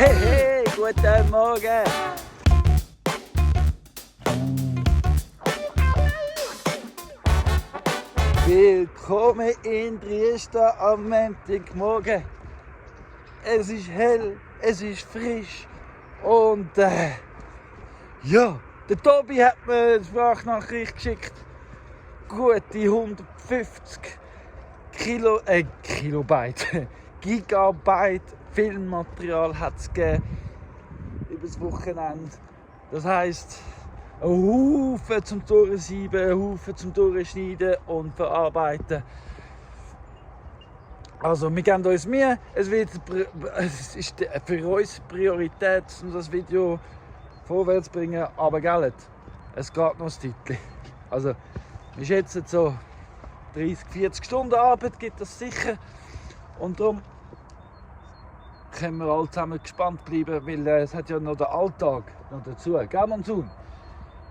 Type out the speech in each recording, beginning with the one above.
Hey, hey, guten Morgen! Willkommen in Triester am Montagmorgen. Es ist hell, es ist frisch und ja, der Tobi hat mir eine Sprachnachricht geschickt. Gute 150 Kilobyte, Gigabyte Filmmaterial hat es gegeben über das Wochenende. Das heisst, ein Haufen zum Durchsieben, ein Haufen zum Durchschneiden und verarbeiten. Also wir geben uns Mühe, es ist für uns Priorität, um das Video vorwärts zu bringen, aber gell, es geht noch ein Titel. Also wir schätzen so 30-40 Stunden Arbeit gibt es sicher und darum können wir alle zusammen gespannt bleiben, weil es hat ja noch den Alltag noch dazu, gell Monsun?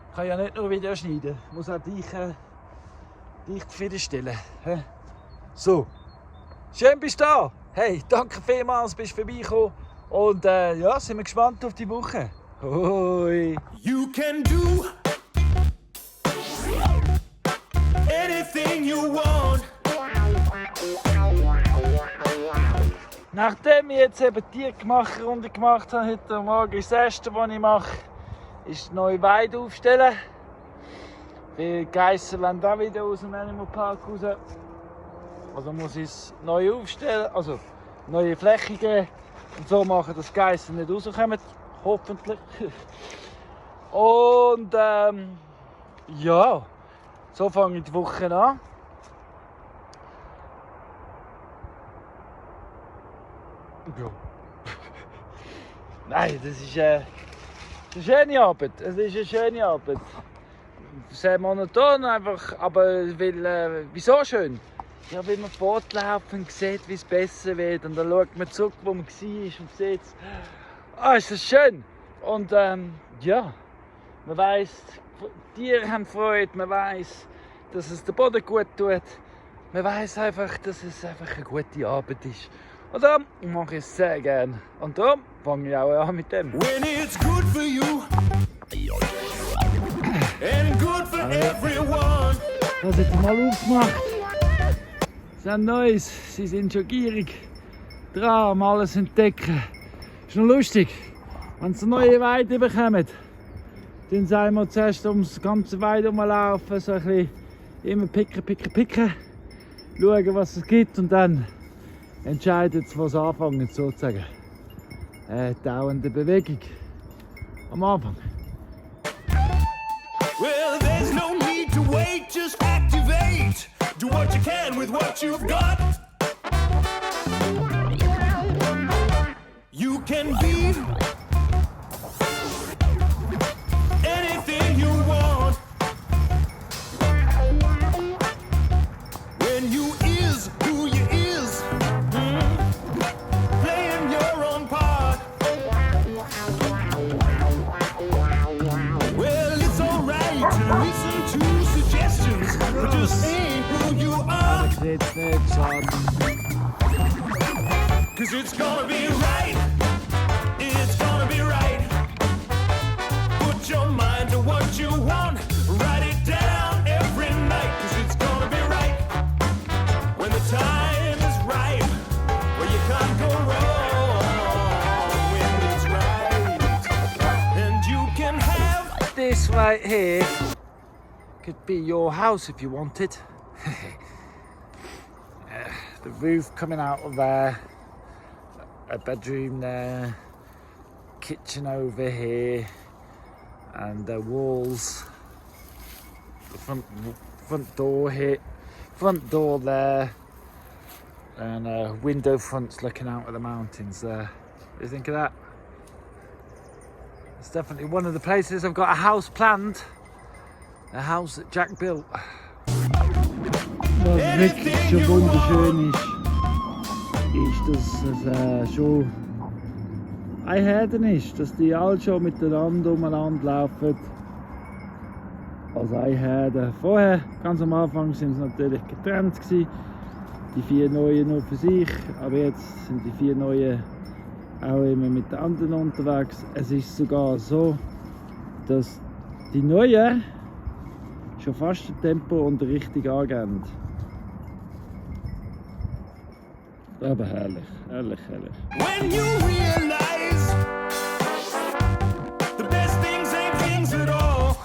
Ich kann ja nicht nur Videos schneiden, ich muss auch dich zufriedenstellen. So, schön bist du da. Hey, danke vielmals, bist du vorbeigekommen und ja, sind wir gespannt auf die Woche. Hoi. You can do anything you want. Nachdem ich jetzt eben die Runde gemacht habe, heute Morgen ist das erste, was ich mache, ist neue Weide aufstellen. Die Geissen wollen auch wieder aus dem Animal Park raus. Also muss ich es neu aufstellen, also neue Fläche geben und so machen, dass die Geissen nicht rauskommen. Hoffentlich. Und ja, so fange ich die Woche an. Ja. Nein, das ist eine schöne Arbeit. Es ist eine schöne Arbeit. Sehr monoton einfach, aber wieso schön? Ja, wenn man fortlaufen sieht, wie es besser wird und dann schaut man zurück, wo man war und sieht, ist das schön. Und ja, man weiss, die Tiere haben Freude, man weiss, dass es den Boden gut tut. Man weiss einfach, dass es einfach eine gute Arbeit ist. Und darum mache ich es sehr gerne. Und darum fange ich auch an mit dem. When it's good for you and good for everyone. Das hat sie mal aufgemacht. Sie haben Neues, sie sind schon gierig dran, um alles zu entdecken. Ist noch lustig, wenn sie neue Weide bekommen, dann sagen wir zuerst ums ganze Weide rumlaufen, so ein bisschen immer picken, schauen, was es gibt und dann entscheiden sie, was anfangen, sozusagen. Dauernde Bewegung am Anfang. Well, there's no need to wait, just activate. Do what you can with what you've got. You can be anything you want. When you is who you is, playing your own part. Well, it's alright to listen to suggestions, but just ain't who you are. Jetzt nicht schaden. 'Cause it's gonna be right. It's gonna be right. Put your mind to what you want. Write it down every night. 'Cause it's gonna be right. When the time is right. Well, you can't go wrong. When it's right. And you can have This right here could be your house if you wanted. The roof coming out of there, a bedroom there, kitchen over here, and the walls, the front door here, front door there, and a window fronts looking out at the mountains there. What do you think of that? It's definitely one of the places I've got a house planned. A house that Jack built. Was wirklich schon wunderschön ist dass es schon ein Herden ist, dass die alle schon miteinander umeinander laufen. Als ein Herde. Vorher, ganz am Anfang, sind sie natürlich getrennt gewesen. Die 4 Neuen nur für sich, aber jetzt sind die 4 Neuen auch immer mit den anderen unterwegs. Es ist sogar so, dass die Neuen schon fast ein Tempo und richtig angehen. Aber herrlich, herrlich, herrlich. When you realize the best things ain't things at all.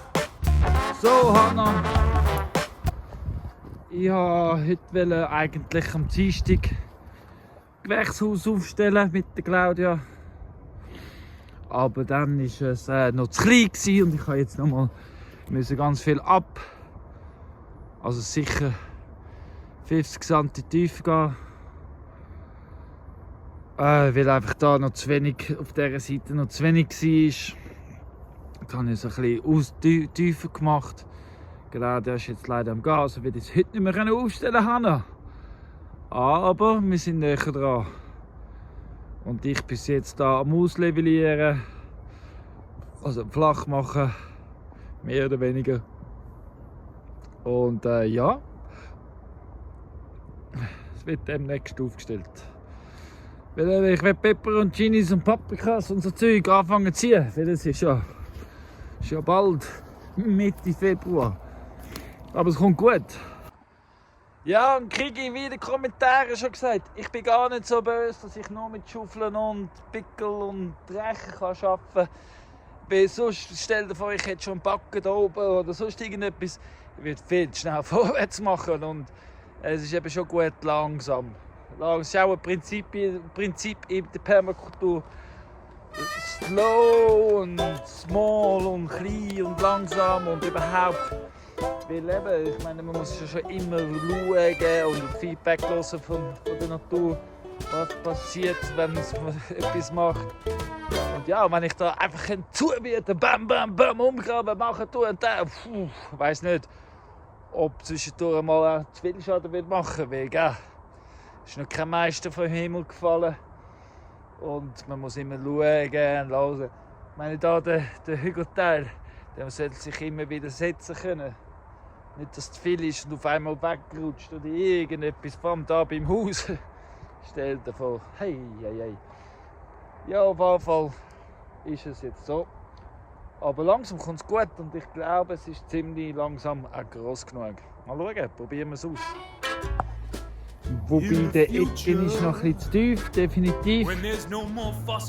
So, Hanna. Ich wollte heute eigentlich am Dienstag Gewächshaus aufstellen mit der Claudia. Aber dann war es noch zu klein gewesen und ich habe jetzt nochmal ganz viel ab. Also sicher 50 cm tief gehen. Weil einfach da noch zu wenig, auf dieser Seite noch zu wenig war. Dann habe ich es ein bisschen tiefer gemacht. Genau, der ist jetzt leider am Gehen, also werde ich es heute nicht mehr aufstellen können. Aber wir sind näher dran. Und ich bin jetzt da am Auslevellieren. Also flach machen. Mehr oder weniger. Und ja. Es wird demnächst aufgestellt. Weil ich will Peperoncinis und Paprikas und so Zeug anfangen zu ziehen. Weil es ist ja bald Mitte Februar. Aber es kommt gut. Ja, und kriege ich wieder Kommentare schon gesagt. Ich bin gar nicht so böse, dass ich nur mit Schaufeln und Pickel und Rechen arbeiten kann. Weil sonst, stell dir vor, ich hätte schon einen Backen da oben oder sonst irgendetwas. Ich würde viel schnell vorwärts machen. Und es ist eben schon gut langsam. Es ist auch ein Prinzip in der Permakultur. Slow und small und klein und langsam und überhaupt. Weil eben, ich meine, man muss ja schon immer schauen und Feedback hören von der Natur, was passiert, wenn es etwas macht. Und ja, wenn ich da einfach zubiete, bam, bam, bam, umgraben, machen, tun und dann, ich weiss nicht, ob zwischendurch mal auch zu viel Schaden wird machen, weil gell, ist noch kein Meister vom Himmel gefallen. Und man muss immer schauen und hören. Ich meine, da der Hügelteil, der sollte sich immer wieder setzen können. Nicht, dass es zu viel ist und auf einmal wegrutscht oder irgendetwas, vor allem da beim Haus. Stell dir vor, hey. Ja, auf jeden Fall ist es jetzt so. Aber langsam kommt es gut und ich glaube, es ist ziemlich langsam auch gross genug. Mal schauen, probieren wir es aus. Wobei der Ecken ist noch ein bisschen zu tief, definitiv.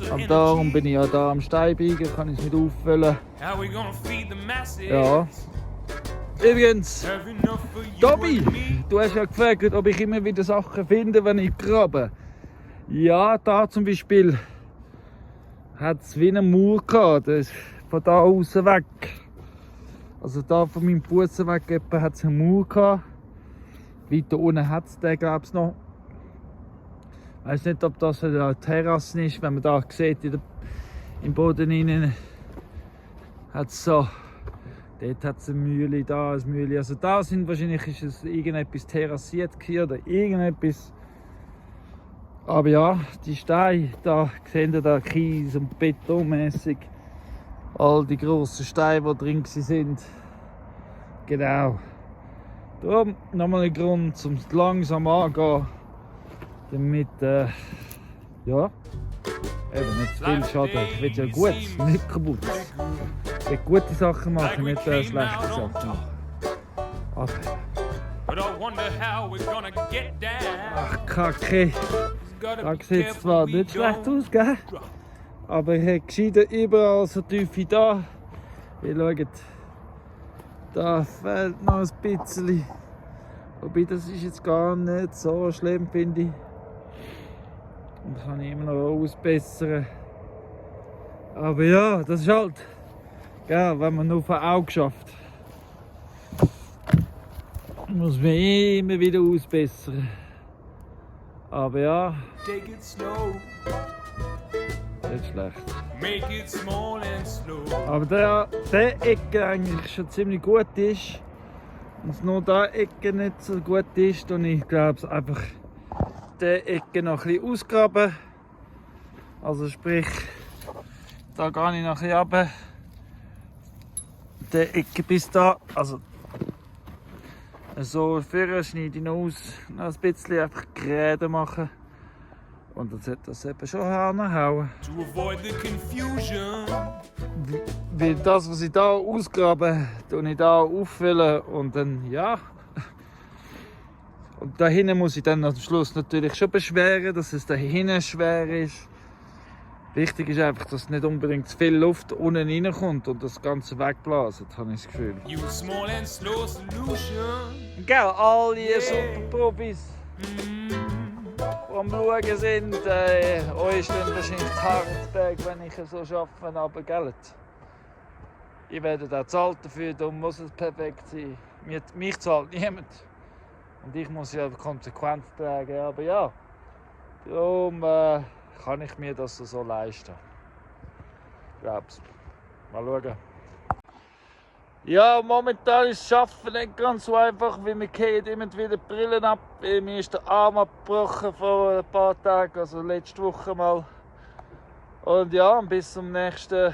Aber darum bin ich ja da am Steinbiegen, kann ich es nicht auffüllen. Ja. Übrigens, Tobi, du hast ja gefragt, ob ich immer wieder Sachen finde, wenn ich grabe. Ja, da zum Beispiel hat es wie einen Mauer gehabt, das ist von da aus weg. Also da von meinem Fuß weg hat es einen Mauer gehabt. Weiter unten hat es den, glaube ich, noch. Ich weiß nicht, ob das eine Terrasse ist, wenn man da sieht, im Boden innen hat es so. Dort hat es eine Mühle, da eine Mühle. Also da sind wahrscheinlich ist es irgendetwas terrassiert oder irgendetwas. Aber ja, die Steine, da seht ihr da Kies und betonmäßig. All die grossen Steine, die drin sind. Genau. Darum nochmal ein Grund, um es langsam anzugehen. Damit, ja, eben nicht zu viel Schaden. Ich will ja gut, nicht kaputt. Ich will gute Sachen machen, nicht schlechte Sachen machen. Okay. Ach, Kacke. Da sieht es zwar nicht schlecht aus, gell? Aber ich hätte gescheiter überall so tiefe da. Ihr schaut, da fehlt noch ein bisschen. Wobei das ist jetzt gar nicht so schlimm, finde ich. Und kann ich immer noch ausbessern. Aber ja, das ist halt, gell, wenn man nur auf ein Auge schafft, muss man immer wieder ausbessern. Aber ja, Take it slow. nicht schlecht. Make it small and slow. Aber der Ecke eigentlich schon ziemlich gut ist und nur der Ecke nicht so gut ist, und ich glaube einfach der Ecke noch ein bisschen ausgraben. Also sprich, da gehe ich noch ein bisschen runter. Der Ecke bis da, also so vorher schneide ich noch aus, noch ein bisschen einfach gerade machen Und dann sollte das eben schon hinhauen. To avoid the confusion. Weil das, was ich hier ausgrabe, tue ich hier auffüllen und dann, ja. Und da hinten muss ich dann am Schluss natürlich schon beschweren, dass es da hinten schwer ist. Wichtig ist einfach, dass nicht unbedingt zu viel Luft unten reinkommt und das Ganze wegblasen, habe ich das Gefühl. You small and slow solution. Gell, alle Superprofis, die am Schauen sind, euch stehen wahrscheinlich das Hartberg, wenn ich so arbeite, aber Geld. Ich werde auch zahlt dafür, darum muss es perfekt sein. Mich zahlt niemand. Und ich muss ja Konsequenz tragen, aber ja, darum kann ich mir das so leisten. Glaub's. Mal schauen. Ja, momentan ist das Arbeiten nicht ganz so einfach, weil wir gehen immer wieder die Brillen ab. Mir ist der Arm abgebrochen vor ein paar Tagen, also letzte Woche mal. Und ja, bis zum nächsten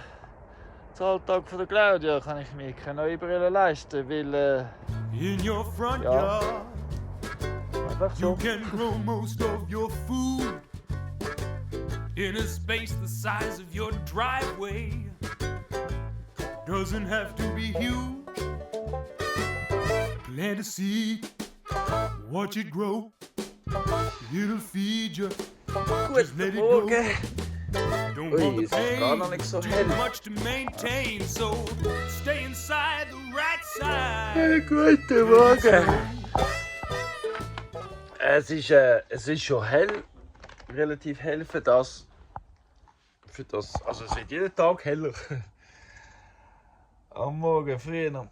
Zahltag von der Claudia kann ich mir keine neue Brille leisten, weil In your front Ja. yard, einfach you so. can grow most of your food in a space the size of your driveway. Doesn't have to be huge. Plant a seed, watch it grow. It'll feed you. Just let it go. Don't Ui, want the es ist gar noch pain, nicht so too hell. much to maintain, so stay inside the right side. Guten Morgen. Es ist schon hell, relativ hell für das. Also es wird jeden Tag heller. Am Morgen früher. Der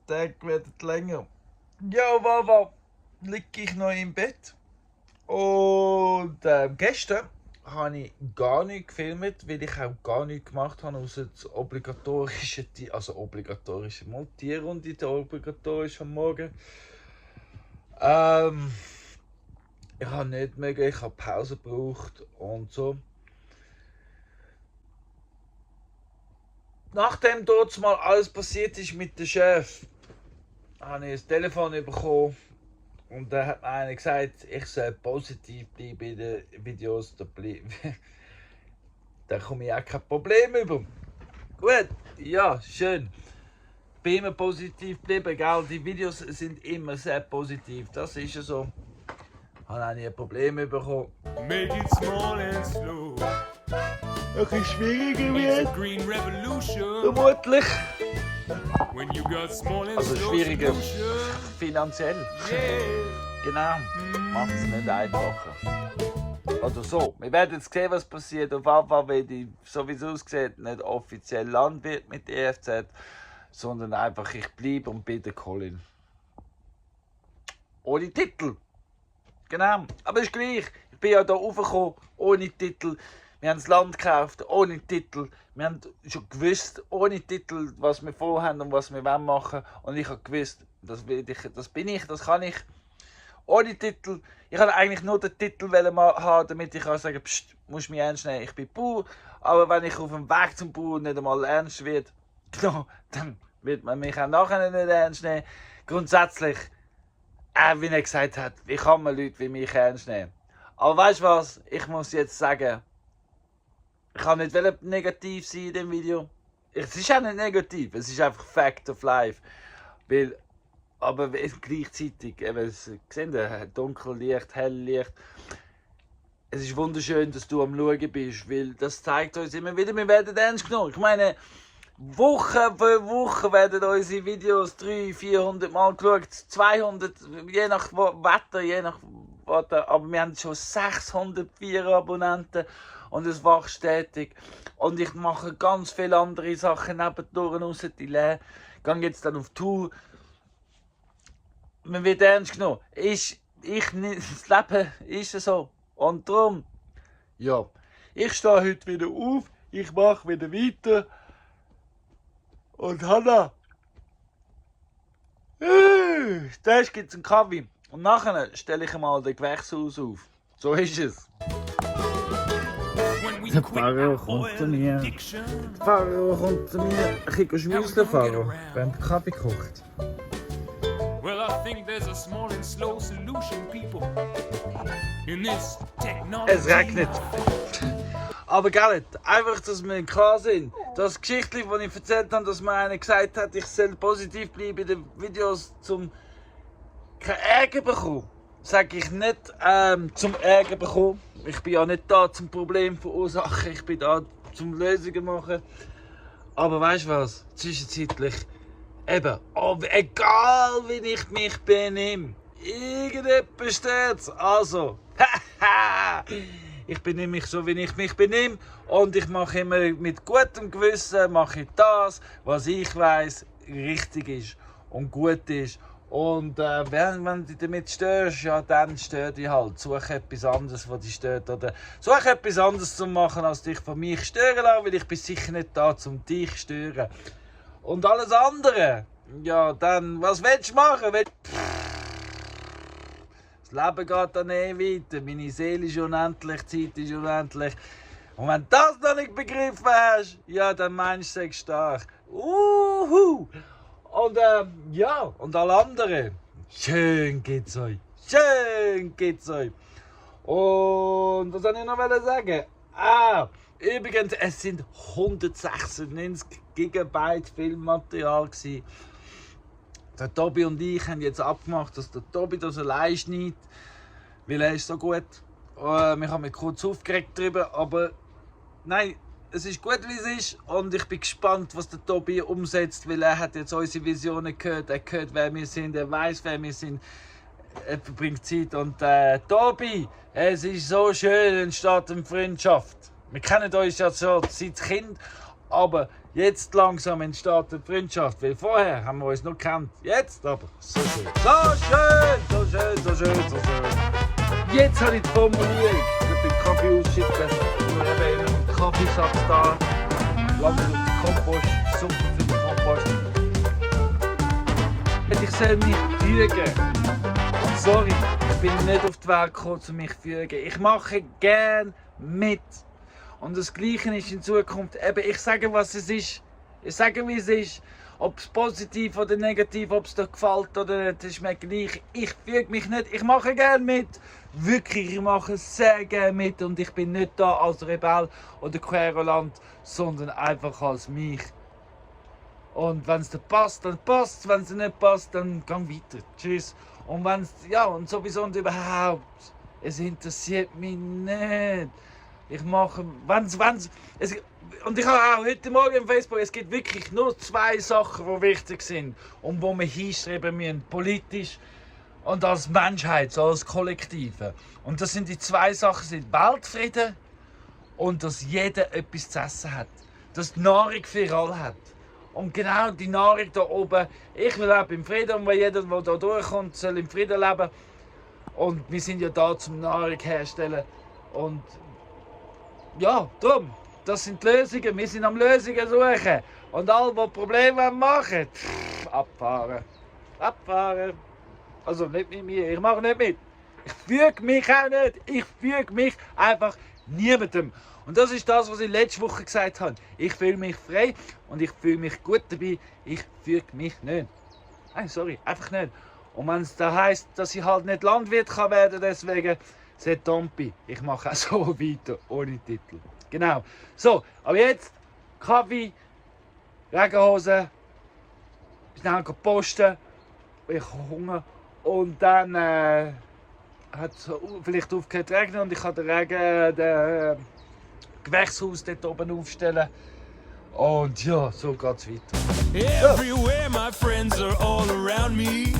Tag wird länger. Ja, Wawa, liege ich noch im Bett. Und gestern habe ich gar nicht gefilmt, weil ich auch gar nichts gemacht habe, außer das obligatorische, mal Tierrunde, der obligatorische am Morgen. Ich habe nicht mögen, ich habe Pause gebraucht und so. Nachdem dort mal alles passiert ist mit dem Chef, habe ich ein Telefon bekommen und da hat mir einer gesagt, ich soll positiv bleiben in den Videos. Da komme ich auch kein Problem über. Gut, ja, schön. Bin immer positiv geblieben, gell? Die Videos sind immer sehr positiv, das ist ja so. Habe auch nie ein Problem bekommen. Make it small and slow. Ein bisschen schwieriger It's a green revolution. vermutlich. When you got small and Also slow schwieriger solution. finanziell. Yeah. Genau. Macht es nicht einfacher. Oder so. Wir werden jetzt sehen, was passiert. Auf jeden Fall, weil die, so wie es aussieht, nicht offiziell Landwirt mit EFZ, sondern einfach ich bleibe und bin der Colin. Ohne Titel. Genau. Aber ist gleich. Ich bin ja hier raufgekommen, ohne Titel. Wir haben das Land gekauft, ohne Titel. Wir haben schon gewusst, ohne Titel, was wir vorhaben und was wir machen wollen. Und ich habe gewusst, das bin ich, das kann ich. Ohne Titel. Ich wollte eigentlich nur den Titel haben, damit ich sagen kann, pst, musst mich ernst nehmen, ich bin Bauer. Aber wenn ich auf dem Weg zum Bauer nicht einmal ernst wird, genau, dann wird man mich auch nachher nicht ernst nehmen. Grundsätzlich, wie er gesagt hat, wie kann man Leute wie mich ernst nehmen? Aber weißt du was? Ich muss jetzt sagen, ich kann nicht negativ sein in dem Video. Es ist auch nicht negativ, es ist einfach Fact of Life. Weil, aber gleichzeitig, eben, seht ihr, Dunkellicht, Helllicht. Es ist wunderschön, dass du am Schauen bist, weil das zeigt uns immer wieder, wir werden ernst genommen. Ich meine, Woche für Woche werden unsere Videos 300-400 Mal geschaut, 200, je nach Wetter, je nach Wetter. Aber wir haben schon 604 Abonnenten und es wächst stetig. Und ich mache ganz viele andere Sachen nebendurch raus, die gehe jetzt dann auf Tour. Man wird ernst genommen. Das Leben ist so. Und darum, ja, ich stehe heute wieder auf, ich mache wieder weiter. Und Hanna, zuerst gibt es einen Kaffee und nachher stelle ich mal den Gewächshaus auf. So ist es. Der Pfarrer kommt zu mir. Der Pfarrer kommt zu mir. Ich gehe schmüsseln, Pfarrer, wenn der Kaffee kocht. Well, I think there's a small and slow solution, people. In this technology. Es regnet. Aber gell, einfach, dass wir klar sind. Das Geschichtchen, das ich erzählt habe, dass mir einer gesagt hat, ich soll positiv bleiben in den Videos, zum keinen Ärger bekommen. Sage ich nicht zum Ärger bekommen. Ich bin ja nicht da zum Problem verursachen, ich bin da zum Lösungen machen. Aber weißt du was? Zwischenzeitlich eben, egal wie ich mich benehme, irgendetwas steht's. Also, ich benehme mich so, wie ich mich benehme, und ich mache immer mit gutem Gewissen mache ich das, was ich weiss, richtig ist und gut ist. Und wenn du damit störst, ja, dann stör dich halt. Such etwas anderes, was dich stört. Oder such etwas anderes zu machen, als dich von mir stören lassen, weil ich bin sicher nicht da, um dich zu stören. Und alles andere, ja, dann, was willst du machen? Das Leben geht dann weiter. Meine Seele ist unendlich, die Zeit ist unendlich. Und wenn du das noch nicht begriffen hast, ja, dann meinst du, sei stark. Und ja, und alle anderen, schön geht's euch. Schön geht's euch. Und was soll ich noch sagen? Übrigens, es sind 196 GB Filmmaterial gewesen. Der Tobi und ich haben jetzt abgemacht, dass der Tobi das allein schneidet, weil er ist so gut. Wir haben mich kurz aufgeregt darüber, aber nein, es ist gut, wie es ist, und ich bin gespannt, was der Tobi umsetzt, weil er hat jetzt unsere Visionen gehört, er hört, wer wir sind, er weiß, wer wir sind, er verbringt Zeit. Und Tobi, es ist so schön, entsteht eine Freundschaft. Wir kennen uns ja schon seit Kind, aber jetzt langsam entsteht eine Freundschaft, weil vorher haben wir uns noch gekannt. Jetzt aber so schön. So schön, so schön, so schön, so schön. Jetzt habe ich die Formulierung. Ich bin Kaffee ausschütten. Nur eben einen Kaffeesatz da. Lange auf den Kompost. Super für den Kompost. Ich soll mich fügen. Sorry, ich bin nicht auf die Welt gekommen, um mich zu fügen. Ich mache gerne mit. Und das Gleiche ist in Zukunft. Eben, ich sage, was es ist. Ich sage, wie es ist. Ob es positiv oder negativ, ob es dir gefällt oder nicht, ist mir gleich. Ich füge mich nicht. Ich mache gerne mit. Wirklich, ich mache sehr gerne mit. Und ich bin nicht da als Rebell oder Querulant, sondern einfach als mich. Und wenn es dir passt, dann passt es. Wenn es dir nicht passt, dann geh weiter. Tschüss. Und wenn es, ja, und sowieso und überhaupt, es interessiert mich nicht. Ich mache, und ich habe auch heute Morgen im Facebook, es gibt wirklich nur 2 Sachen, die wichtig sind und wo wir hinstreben müssen, politisch und als Menschheit, so als Kollektive. Und das sind die 2 Sachen, sind Weltfrieden und dass jeder etwas zu essen hat. Dass die Nahrung für alle hat. Und genau die Nahrung da oben, ich lebe im Frieden, und jeder, der da durchkommt, soll im Frieden leben. Und wir sind ja da, zum Nahrung herstellen. Und ja, darum, das sind die Lösungen. Wir sind am Lösungen suchen. Und alle, die Probleme machen, abfahren. Abfahren. Also nicht mit mir, ich mache nicht mit. Ich füge mich auch nicht. Ich füge mich einfach niemandem. Und das ist das, was ich letzte Woche gesagt habe. Ich fühle mich frei und ich fühle mich gut dabei. Ich füge mich nicht. Nein, sorry, einfach nicht. Und wenn es da heisst, dass ich halt nicht Landwirt kann werden, deswegen, c'est tant pis. Ich mache auch so weiter, ohne Titel. Genau. So, aber jetzt Kaffee, Regenhose, schnell posten, ich habe Hunger. Und dann hat es vielleicht aufgehört zu regnen und ich kann den Regen, Gewächshaus dort oben aufstellen. Und ja, so geht's weiter. Everywhere my friends are all around me.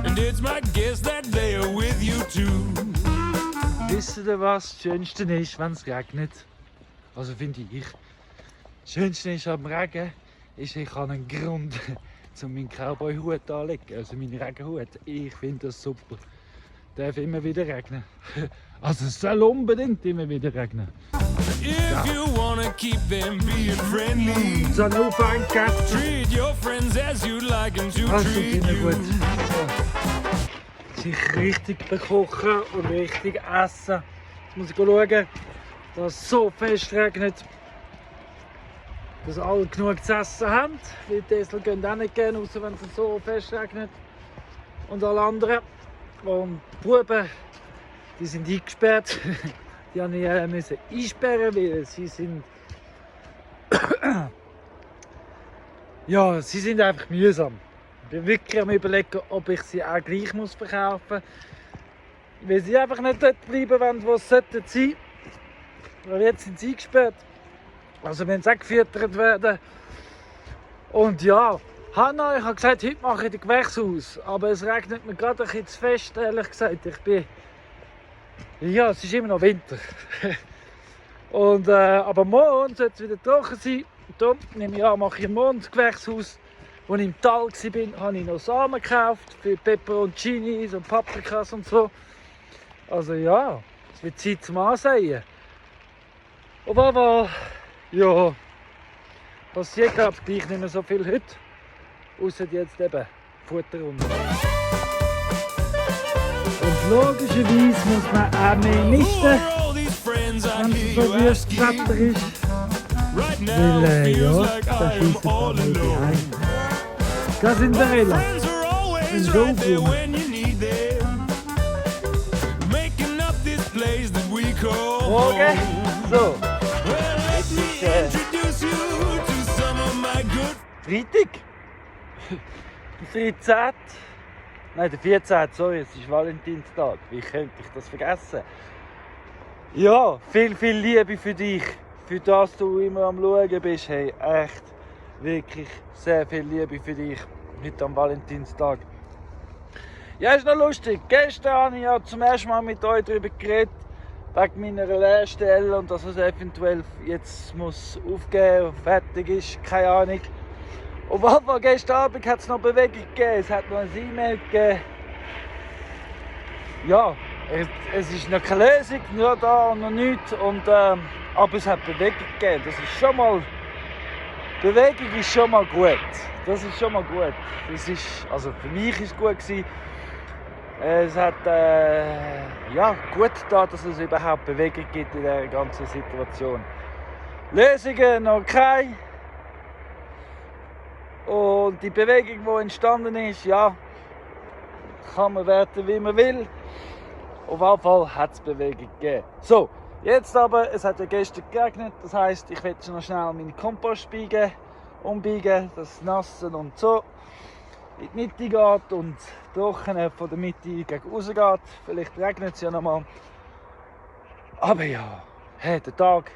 And it's my guess that they are with you too. Wisst ihr was? Das Schönste ist, wenn es regnet. Also finde ich. Das Schönste ist am Regen, ist, ich habe einen Grund, um meinen Cowboy-Hut anzulegen. Also meinen Regenhut. Ich finde das super. Darf immer wieder regnen. Also es soll unbedingt immer wieder regnen. If you wanna keep them being friendly, So ein Aufhang treat your friends as you'd like them to Das tut treat immer you. gut. So. Sich richtig bekochen und richtig essen. Jetzt muss ich schauen, dass es so fest regnet, dass alle genug zu essen haben. Weil die Esel gehen auch nicht gerne raus, wenn es so fest regnet. und alle anderen. Und die Buben, die sind eingesperrt. Die musste ich einsperren, weil sie sind... ja, sie sind einfach mühsam. Ich bin wirklich am Überlegen, ob ich sie auch gleich verkaufen muss. Weil sie einfach nicht dort bleiben wollen, wo sie sein sollten. Weil jetzt sind sie eingesperrt. Also wenn sie auch gefüttert werden. Und ja, Hanna, ich habe gesagt, heute mache ich den Gewächshaus. Aber es regnet mir gerade ein bisschen zu fest, ehrlich gesagt. Ja, es ist immer noch Winter. Und, aber morgen sollte es wieder trocken sein. Darum nehme ich an, mache ich morgen das Gewächshaus. Als ich im Tal war, habe ich noch Samen gekauft für Peperoncinis und Paprikas und so. Also ja, es wird Zeit zum Ansehen. Aber ja, passiert glaube ich gleich nicht mehr so viel heute. Ausser jetzt eben Futterrunde. Und logischerweise muss man auch mehr misten, wenn es so wüstes Wetter ist. Weil ja, da schießt man nicht ein. Das sind Cinderella. Ein Showfilm. Morgen. So. Es ist Freitag. Der 13. Nein, der 14. Sorry, es ist Valentinstag. Wie könnte ich das vergessen? Ja, viel Liebe für dich. Für das du immer am Schauen bist. Hey, echt. Wirklich sehr viel Liebe für dich. Heute am Valentinstag. Ja, ist noch lustig. Gestern habe ich ja zum ersten Mal mit euch darüber geredet. Wegen meiner Lehrstelle und dass es eventuell jetzt muss aufgeben und fertig ist. Keine Ahnung. Und gestern Abend hat es noch Bewegung gegeben. Es hat noch ein E-Mail gegeben. Ja, es ist noch keine Lösung, nur da und noch nichts. Und, aber es hat Bewegung gegeben. Das ist schon mal... Bewegung ist schon mal gut. Das ist schon mal gut. Das ist, also für mich ist es gut gewesen. Es hat ja, gut getan, dass es überhaupt Bewegung gibt in dieser ganzen Situation. Lösungen noch keine. Und die Bewegung, die entstanden ist, ja, kann man werten, wie man will. Auf jeden Fall hat es Bewegung gegeben. So, jetzt aber, es hat ja gestern geregnet, das heisst, ich werde noch schnell meine Kompost umbiegen, dass es nassen und so in die Mitte geht und trocken von der Mitte gegen raus geht. Vielleicht regnet es ja noch mal. Aber ja, hey, der Tag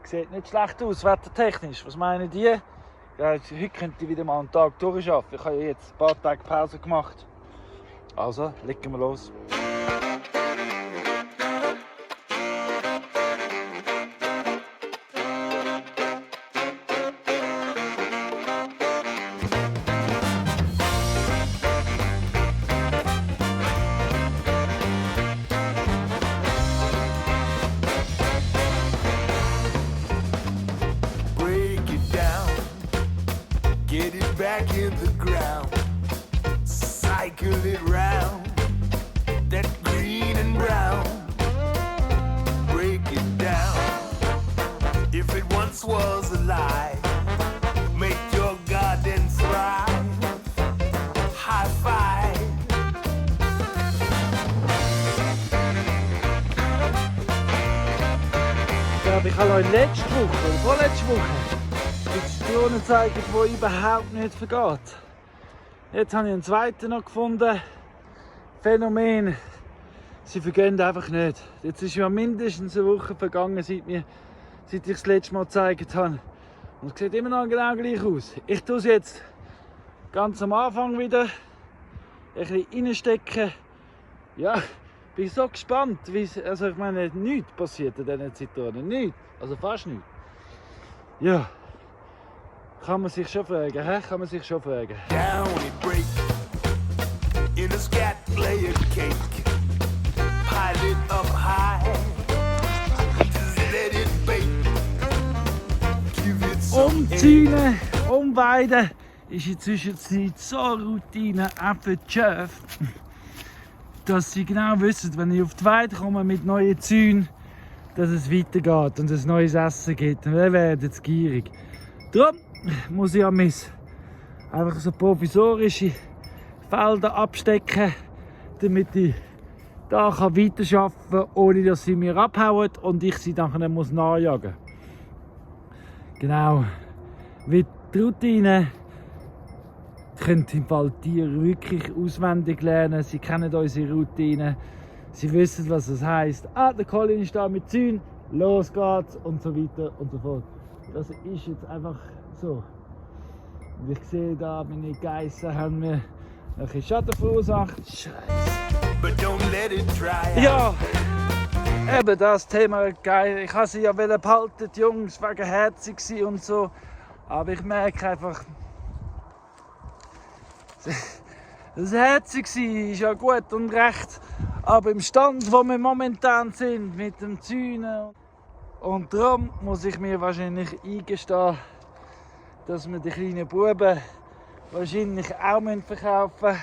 sieht nicht schlecht aus, wettertechnisch. Was meinen die? Ja, heute könnte ich wieder mal einen Tag durcharbeiten. Ich habe ja jetzt ein paar Tage Pause gemacht. Also, legen wir los. Back in the ground, cycle it round, that green and brown, break it down. If it once was alive, make your garden thrive, high five. Ich glaube, ich habe euch letzte Woche oder vorletzte Woche Situationen gezeigt, die überhaupt nicht vergeht. Jetzt habe ich einen zweiten noch gefunden. Phänomen. Sie vergehen einfach nicht. Jetzt ist ja mindestens eine Woche vergangen, seit ich das letzte Mal gezeigt habe. Und es sieht immer noch genau gleich aus. Ich tue es jetzt ganz am Anfang wieder ein bisschen reinstecken. Ja, bin so gespannt. Also ich meine, nichts passiert in diesen Zitronen. Nichts. Also fast nichts. Ja. Kann man sich schon fragen, hä? Kann man sich schon fragen. Down it break, in a scat layer cake, pile it up high, just let it bake, give it some Umziehen, umweiden ist in der Zwischenzeit so Routine, auch für die Chef, dass sie genau wissen, wenn ich auf die Weide komme mit neuen Zäunen, dass es weitergeht und es neues Essen gibt. Und wir werden jetzt gierig. Darum muss ich einfach so provisorische Felder abstecken, damit ich da weiterarbeiten kann, ohne dass sie mir abhauen und ich sie dann nicht nachjagen muss. Genau. Wie die Routine können im Fall Tiere wirklich auswendig lernen. Sie kennen unsere Routine. Sie wissen, was das heisst. Der Colin ist da mit Zäunen, los geht's und so weiter und so fort. Das ist jetzt einfach so. Und ich sehe da, meine Geissen haben mir ein bisschen Schaden verursacht. Scheiße. Ja, eben das Thema geil. Ich wollte sie ja behalten, die Jungs, wegen herzig und so. Aber ich merke einfach, das herzig ist ja gut und recht. Aber im Stand, wo wir momentan sind, mit dem Zäunen. Und darum muss ich mir wahrscheinlich eingestehen, dass wir die kleinen Buben wahrscheinlich auch verkaufen müssen.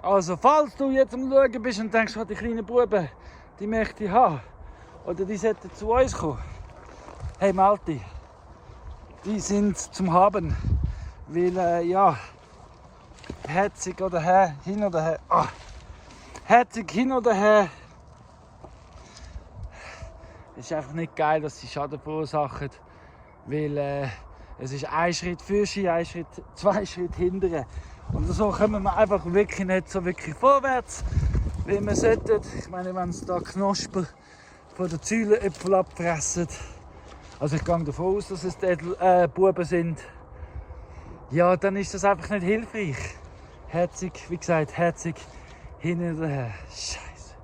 Also falls du jetzt am Schauen bist und denkst, die kleinen Buben, die möchte ich haben, oder die sollten zu uns kommen. Hey Malti, die sind zum Haben, weil ja, herzig oder her, hin oder her, herzig hin oder her. Es ist einfach nicht geil, dass sie Schaden verursachen, weil es ist ein Schritt für sie, zwei Schritte hinterher. Und so kommen wir einfach wirklich nicht so wirklich vorwärts, wie wir sollten. Ich meine, wenn es da Knospen von den Säulenäpfeln abfressen, also ich gehe davon aus, dass es Buben sind, ja, dann ist das einfach nicht hilfreich. Herzig, wie gesagt, herzig hin und her. Scheiße.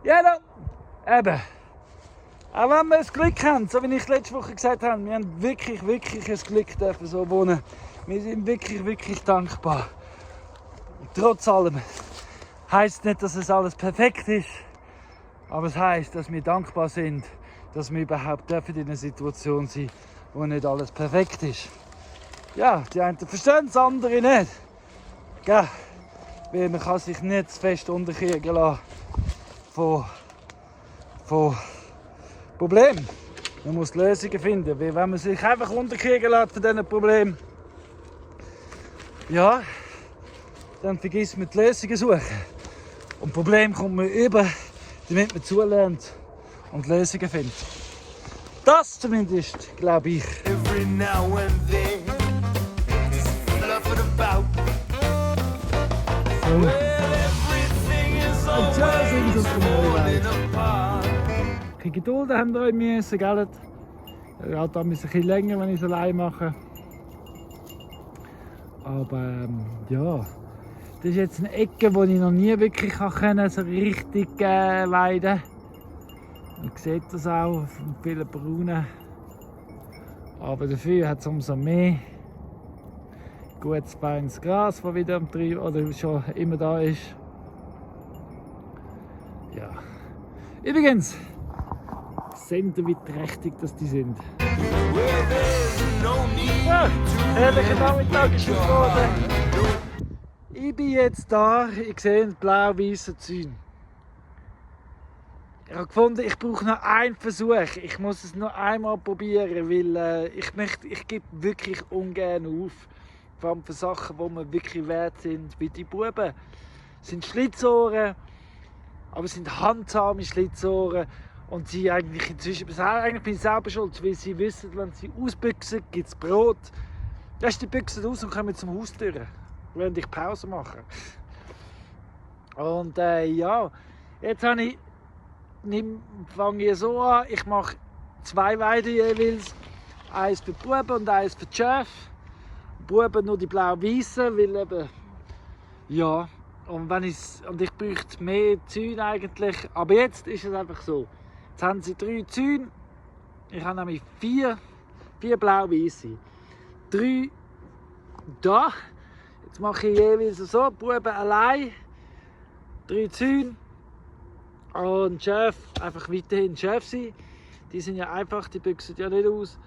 Ja, dann, eben. Auch wenn wir das Glück haben, so wie ich letzte Woche gesagt habe, wir haben wirklich ein Glück dürfen so wohnen. Wir sind wirklich dankbar. Und trotz allem heisst nicht, dass es alles perfekt ist, aber es heisst, dass wir dankbar sind, dass wir überhaupt dürfen in einer Situation sein, wo nicht alles perfekt ist. Ja, die einen verstehen es, andere nicht. Gell? Weil man kann sich nicht zu fest unterkriegen lassen von Problemen. Man muss Lösungen finden, weil wenn man sich einfach unterkriegen lässt von diesen Problemen, ja, dann vergisst man die Lösungen suchen. Und Probleme kommt man über, damit man zulernt und Lösungen findet. Das zumindest, glaube ich. Every now and then, fluffing about. So. Well, everything is always falling apart. Ein bisschen Geduld haben wir müssen, gell? Ja, da müssen ein bisschen länger, wenn ich es allein mache. Aber ja, das ist jetzt eine Ecke, die ich noch nie wirklich so richtig weiden konnte. Man sieht das auch von vielen Brunnen. Aber dafür hat es umso mehr gutes feines Gras, das wieder am Treiben oder schon immer da ist. Ja. Übrigens, sehen Sie, wie trächtig das die sind. Well, there's no need Ja, to herrlichen Nachmittag ist your geworden. heart. Ich bin jetzt da, ich sehe blau-weiße Zäune. Ich habe gefunden, ich brauche noch einen Versuch. Ich muss es noch einmal probieren, weil ich gebe wirklich ungern auf. Vor allem für Sachen, die mir wirklich wert sind. Wie die Buben sind Schlitzohren, aber es sind handsame Schlitzohren. Und sie eigentlich inzwischen, eigentlich bin ich selber schuld, weil sie wissen, wenn sie ausbüchsen, gibt es Brot. Lass die Büchsen raus und kommen zum Haustür, während ich Pause mache. Und ja, jetzt fange ich so an, ich mache 2 Weiden jeweils. Eins für die Buben und eins für die Chef. Buben nur die blau-weißen, weil eben, ja, und ich bräuchte mehr Zäune eigentlich. Aber jetzt ist es einfach so. Jetzt haben sie 3 Zäune. Ich habe nämlich 4 blau-weiße. 3 da. Jetzt mache ich jeweils so, Buben allein. 3 Zäune. Und Chef, einfach weiterhin Chef sein. Die sind ja einfach, die büchsen ja nicht aus.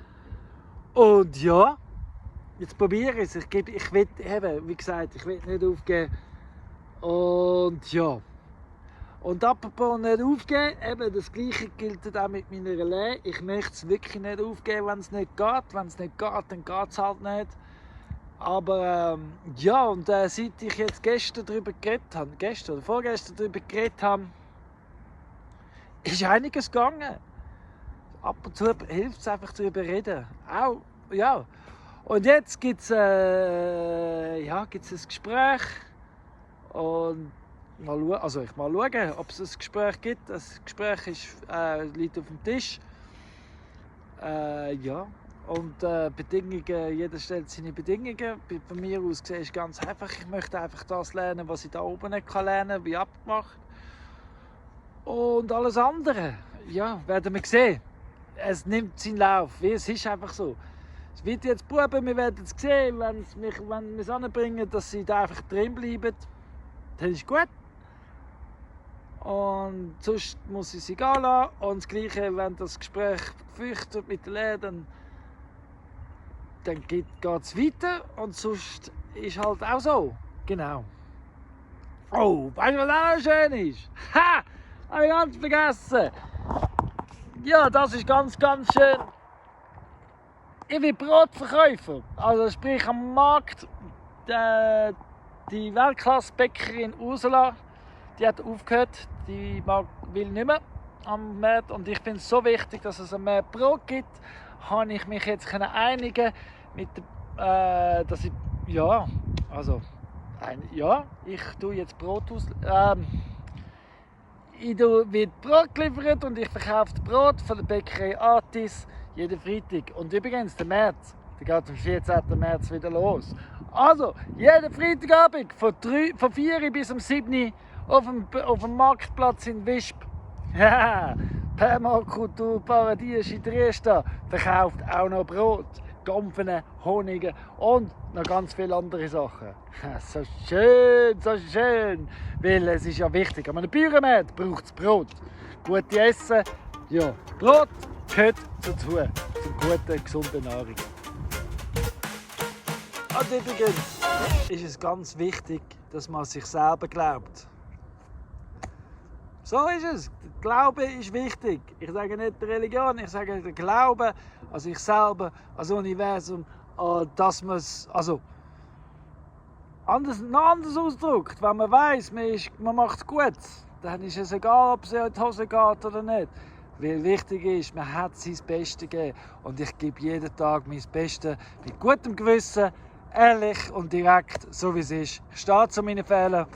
Und ja, jetzt probiere ich es. Ich will eben, wie gesagt, ich will nicht aufgeben. Und ja. Und apropos nicht aufgeben, eben das Gleiche gilt auch mit meiner Relais. Ich möchte es wirklich nicht aufgeben, wenn es nicht geht. Wenn es nicht geht, dann geht es halt nicht. Aber ja, und seit ich jetzt gestern darüber geredet habe, gestern oder vorgestern darüber geredet habe, ist einiges gegangen. Ab und zu hilft es einfach darüber reden. Auch, ja. Und jetzt gibt es ein Gespräch. Und mal schauen, ob es ein Gespräch gibt. Das Gespräch liegt auf dem Tisch. Ja. Und Bedingungen, jeder stellt seine Bedingungen. Von mir aus gesehen ist es ganz einfach. Ich möchte einfach das lernen, was ich da oben nicht lernen kann, wie abgemacht. Und alles andere, ja, werden wir sehen. Es nimmt seinen Lauf, es ist einfach so. Es wird jetzt Buben, wir werden es sehen, wenn wir es anbringen, dass sie da einfach drin bleiben, dann ist gut. Und sonst muss ich sie gehen lassen. Und das Gleiche, wenn das Gespräch geführt wird mit den Lehrern, dann geht es weiter und sonst ist halt auch so. Genau. Oh, weißt du, was auch noch schön ist? Ha! Habe ich ganz vergessen. Ja, das ist ganz, ganz schön. Ich bin Brotverkäufer. Also sprich am Markt, die Weltklasse-Bäckerin Ursula, die hat aufgehört, die will nicht mehr am Markt. Und ich finde es so wichtig, dass es mehr Brot gibt, habe ich mich jetzt einigen mit dass ich, ja, also, ich tue jetzt Brot aus. Wird Brot geliefert und ich verkaufe das Brot von der Bäckerei Artis jeden Freitag. Und übrigens, der März, der geht am 14. März wieder los. Also, jeden Freitagabend von 4 bis um 7 auf dem Marktplatz in Wisp. Ja, Permakulturparadies in Dresden verkauft auch noch Brot, Gampfen, Honig und noch ganz viele andere Sachen. So schön, so schön. Weil es ist ja wichtig, an einem Bauernmarkt braucht es Brot. Gute Essen, ja, Brot gehört dazu, zum guten, gesunden Nahrung. Und übrigens ist es ganz wichtig, dass man sich selber glaubt. So ist es. Der Glaube ist wichtig. Ich sage nicht die Religion, ich sage der Glaube an sich selber, an das Universum, dass man es anders ausdrückt. Wenn man weiss, man macht es gut, dann ist es egal, ob es in die Hose geht oder nicht. Weil wichtig ist, man hat sein Bestes gegeben. Und ich gebe jeden Tag mein Bestes mit gutem Gewissen, ehrlich und direkt, so wie es ist. Ich stehe zu meinen Fehlern.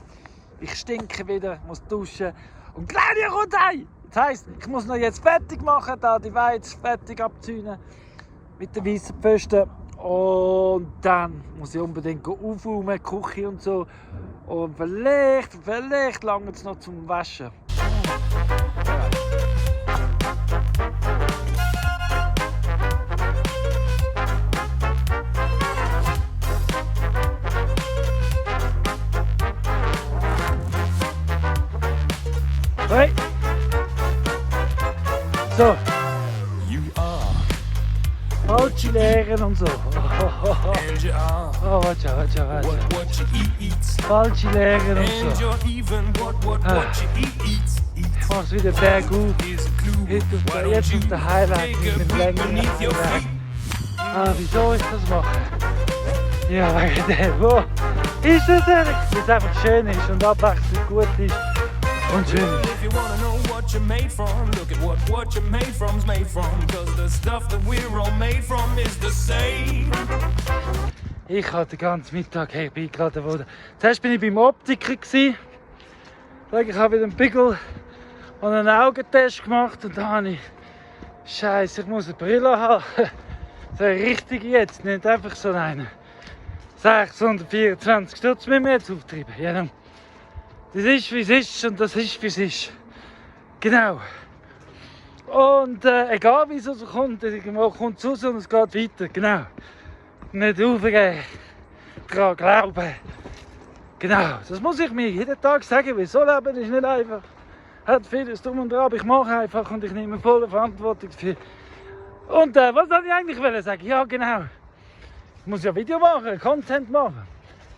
Ich stinke wieder, muss duschen. Und Claudia kommt heim! Das heisst, ich muss noch jetzt fertig machen, da die Weiz fertig abzäunen mit den weißen Pfosten. Und dann muss ich unbedingt aufräumen, die Küche und so. Und vielleicht lange es noch zum Waschen. Hey. So. Falsche Lehren und so. Oh, warte. Falsche Lehren und so. Ich mach's wieder bergauf. Jetzt auf der Highlight mit dem längeren Highlight. Wieso ist das machen? Ja, wegen dem. Wo ist das eigentlich? Weil es einfach schön ist und abwechselnd gut ist. Und schön. If you wanna know what you're made from, look at what you're made from's made from. Cause the stuff that we're all made from is the same. Ich habe den ganzen Mittag eingeladen worden. Zuerst war ich beim Optiker. Ich habe wieder einen Pickel und einen Augentest gemacht. Und dann habe ich, Scheiße, ich muss eine Brille haben. So eine richtige jetzt, nicht einfach so eine. 624 Stutz müssen wir jetzt auftreiben. Ja, das ist wie es ist und das ist wie es ist. Genau. Und egal wie es so kommt, irgendwo kommt es raus und es geht weiter. Genau. Nicht aufgeben. Daran glauben. Genau. Das muss ich mir jeden Tag sagen, weil so leben ist nicht einfach. Hat vieles drum und dran, aber ich mache einfach und ich nehme volle Verantwortung dafür. Und was wollte ich eigentlich sagen? Ja, genau. Ich muss ja Video machen, Content machen.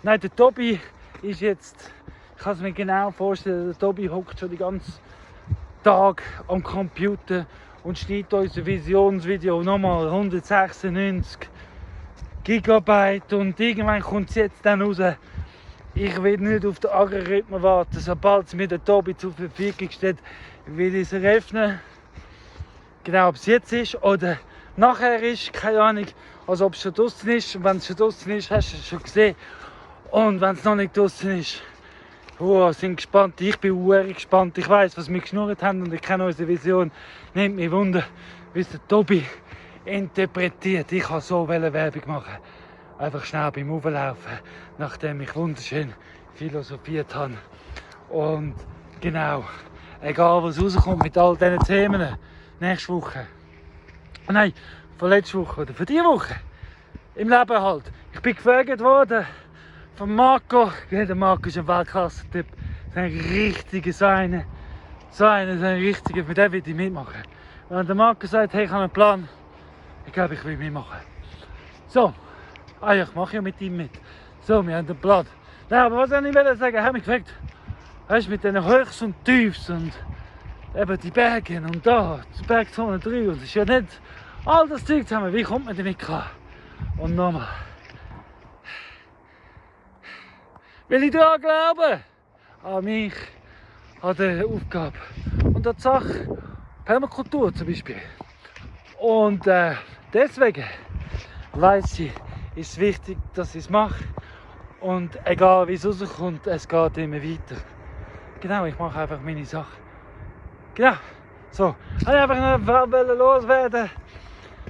Nein, der Tobi ist jetzt... Ich kann es mir genau vorstellen, der Tobi hockt schon den ganzen Tag am Computer und schneidet unser Visionsvideo nochmal 196 Gigabyte und irgendwann kommt es jetzt dann raus. Ich will nicht auf den Algorithmus warten. Sobald es mir der Tobi zur Verfügung steht, will ich es eröffnen. Genau, ob es jetzt ist oder nachher ist, keine Ahnung. Also ob es schon draußen ist. Und wenn es schon draußen ist, hast du es schon gesehen. Und wenn es noch nicht draußen ist, sind gespannt. Ich bin sehr gespannt. Ich weiss, was wir geschnurrt haben und ich kenne unsere Vision. Nehmt mich Wunder, wie es der Tobi interpretiert. Ich kann so Werbung machen. Einfach schnell beim Auflaufen, nachdem ich wunderschön philosophiert habe. Und genau, egal was rauskommt mit all diesen Themen, nächste Woche. Nein, von letzter Woche oder von dieser Woche. Im Leben halt. Ich bin gefragt worden von Marco. Der Marco ist ein Weltklasse-Typ. Ein richtiger, so ein richtiger, mit dem will ich mitmachen. Wenn der Marco sagt, hey, ich habe einen Plan, ich glaube, ich will mitmachen. So, ja, ich mache ja mit ihm mit. So, wir haben einen Plan. Nein, aber was ich sagen wollte, ich habe mich gefragt, weißt du, mit diesen Höchst und Tiefs und eben die Berge und da, die Bergzone 3 und das ist ja nicht all das Zeug zusammen, wie kommt man damit klar? Und nochmal, will ich daran glauben? An mich, an die Aufgabe und an die Sache Permakultur zum Beispiel. Und deswegen weiss ich, ist es wichtig, dass ich es mache. Und egal wie es rauskommt, es geht immer weiter. Genau, ich mache einfach meine Sache. Genau, so. Ich wollte einfach noch loswerden.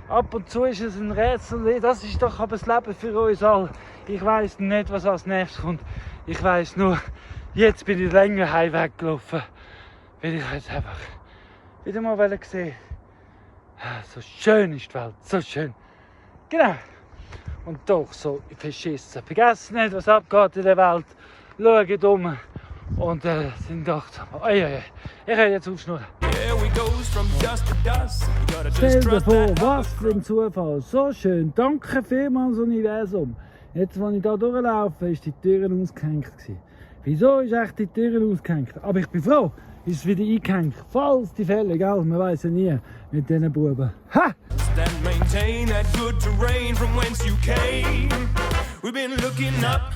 Ab und zu ist es ein Rätsel. Das ist doch aber das Leben für uns alle. Ich weiss nicht, was als nächstes kommt. Ich weiss nur, jetzt bin ich länger heimweg gelaufen. Weil ich jetzt einfach wieder mal sehen. So schön ist die Welt, so schön. Genau. Und doch so verschissen. Vergesst nicht, was abgeht in der Welt. Schaut um und sind achtsam. Ich kann jetzt aufschnurren. Stell dir vor, was für ein Zufall. So schön. Danke vielmals, Universum. Jetzt, als ich hier durchlaufe, war die Türen ausgehängt. Wieso ist echt die Türen ausgehängt? Aber ich bin froh, ist es wieder eingehängt. Falls die Fälle, gell? Man weiß ja nie mit diesen Buben. Ha! And maintain that good terrain from whence you came. We've been looking up,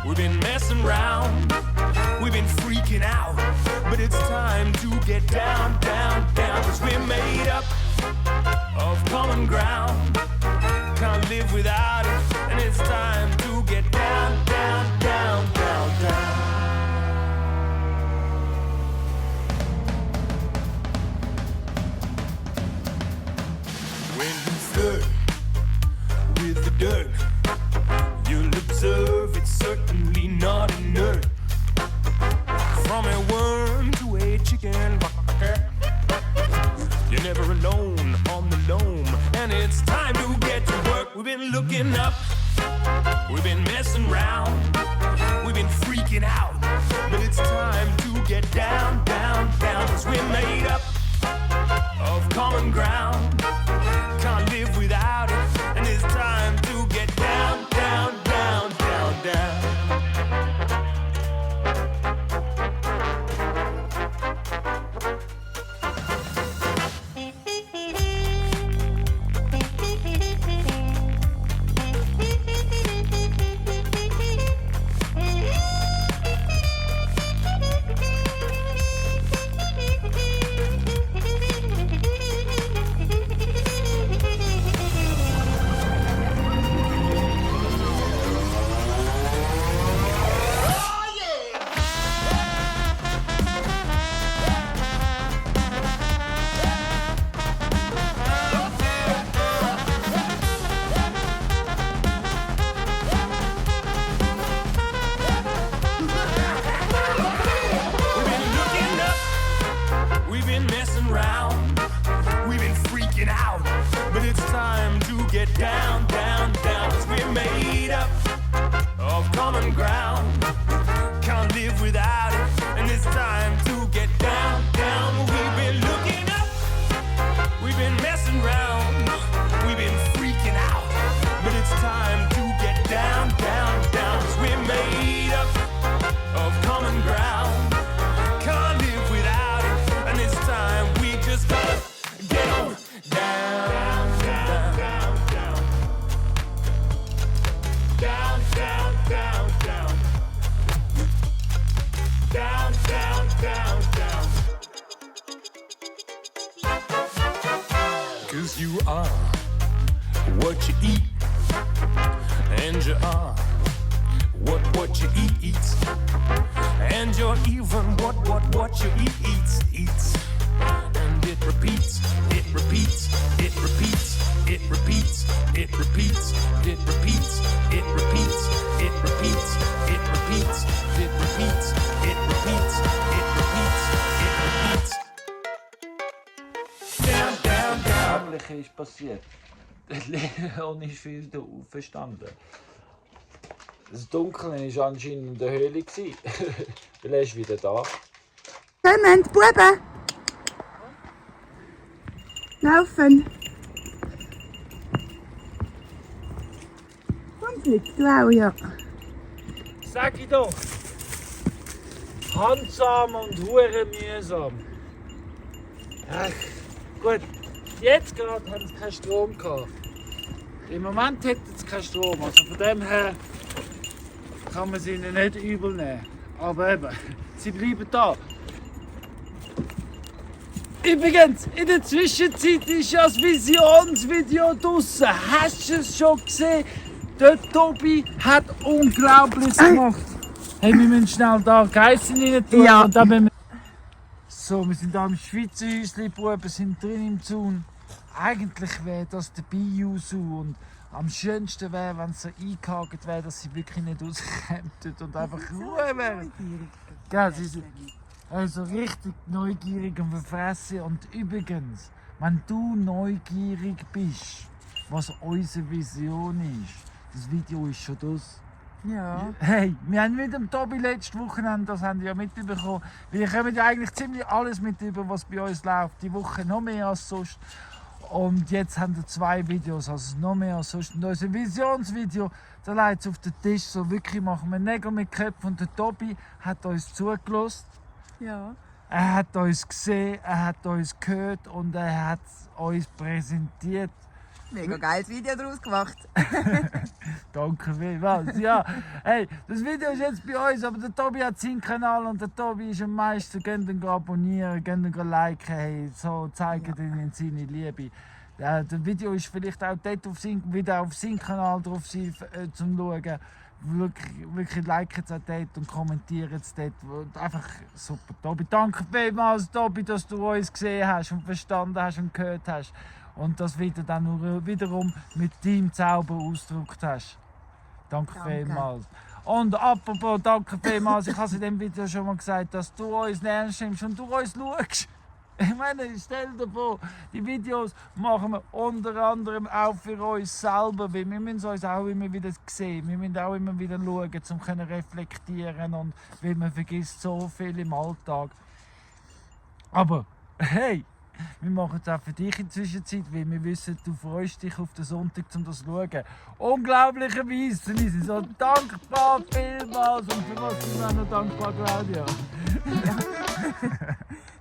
we've been messing around, we've been freaking out, but it's time to get down, down, down, 'cause we're made up of common ground, can't live without it, and it's time to get down, down, down, down, down. When you flirt with the dirt, you'll observe it's certainly not inert. From a worm to a chicken, you're never alone on the loam, and it's time to get to work. We've been looking up, we've been messing around, we've been freaking out, but it's time to get down, down, down, 'cause we're made up of common ground, can't live without it, and it's time to get down, down, down, down, down. You are what you eat, and you are what you eat eats, and you're even what you eats, and it repeats, it repeats, it repeats, it repeats, it repeats, it repeats, it repeats, it repeats, it repeats, it repeats, it repeats, it repeats, it repeats. Down, down, down. Das ist passiert. Leon ist wieder auferstanden. Das Dunkeln war anscheinend in der Höhle. Weil er ist wieder da. Kommen, die Buben! Laufen! Komm, Flick, du auch, ja. Sag ich doch! Handsam und hure mühsam. Ach, gut. Jetzt gerade haben sie keinen Strom gehabt. Im Moment hätten sie keinen Strom. Also von dem her kann man sie ihnen nicht übel nehmen. Aber eben, sie bleiben da. Übrigens, in der Zwischenzeit ist ja das Visionsvideo draussen. Hast du es schon gesehen? Der Tobi hat Unglaubliches gemacht. Hey, wir müssen schnell da Geissen rein tun. Ja. Und dann müssen wir... So, wir sind hier im Schweizer Häuschen, die Buben sind drin im Zaun. Eigentlich wäre das der Bio-Zoo und am schönsten wäre, wenn es so eingehakt wäre, dass sie wirklich nicht rauskämen und einfach Ruhe wären. Ja, sie sind also richtig neugierig und verfressen. Und übrigens, wenn du neugierig bist, was unsere Vision ist, das Video ist schon das. Ja. Hey, wir haben mit dem Tobi letztes Wochenende, das haben wir ja mitbekommen. Wir kommen ja eigentlich ziemlich alles mit über, was bei uns läuft. Die Woche noch mehr als sonst. Und jetzt haben wir 2 Videos, also noch mehr als sonst. Und unser Visionsvideo, da liegt es auf den Tisch. So wirklich machen wir Nägel mit Köpfen. Und der Tobi hat uns zugelassen. Ja. Er hat uns gesehen, er hat uns gehört und er hat uns präsentiert. Mega geiles Video daraus gemacht. Danke vielmals. Ja, hey, das Video ist jetzt bei uns, aber der Tobi hat seinen Kanal und der Tobi ist am meisten. Geht ihn abonnieren, geht ihn liken, hey, so zeigen ihnen seine Liebe. Ja, das Video ist vielleicht auch dort wieder auf seinem Kanal drauf sein, zum Schauen. Wirklich liken es auch dort und kommentieren es dort. Einfach super, Tobi. Danke vielmals, Tobi, dass du uns gesehen hast und verstanden hast und gehört hast. Und das wieder dann nur wiederum mit deinem Zauber ausgedrückt hast. Danke vielmals. Und apropos danke vielmals, ich habe in dem Video schon mal gesagt, dass du uns ernst nimmst und du uns schaust. Ich meine, stell dir vor, die Videos machen wir unter anderem auch für uns selber, weil wir müssen uns auch immer wieder sehen, wir müssen auch immer wieder schauen, um zu reflektieren und weil man vergisst so viel im Alltag. Aber hey, wir machen es auch für dich in der Zwischenzeit, weil wir wissen, du freust dich auf den Sonntag, um das zu schauen. Unglaublicherweise, wir sind so dankbar, vielmals. Und für was sind wir noch dankbar, Claudia?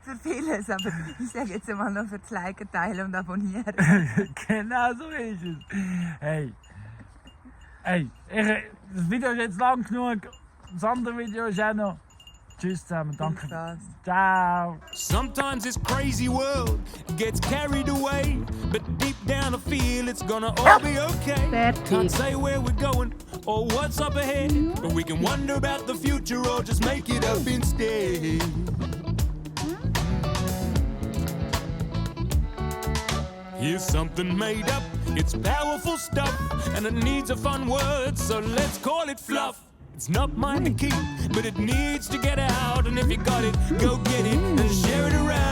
Für vieles, aber ich sage jetzt mal noch für das Liken, Teilen und Abonnieren. Genau so ist es. Hey, das Video ist jetzt lang genug. Das andere Video ist auch noch. Tschüss zusammen, danke. Ciao. Sometimes this crazy world gets carried away, but deep down I feel it's gonna all be okay. Can't say where we're going or what's up ahead, but we can wonder about the future or just make it up instead. Here's something made up, it's powerful stuff, and it needs a fun word, so let's call it fluff. It's not mine to keep, but it needs to get out, and if you got it, go get it and share it around.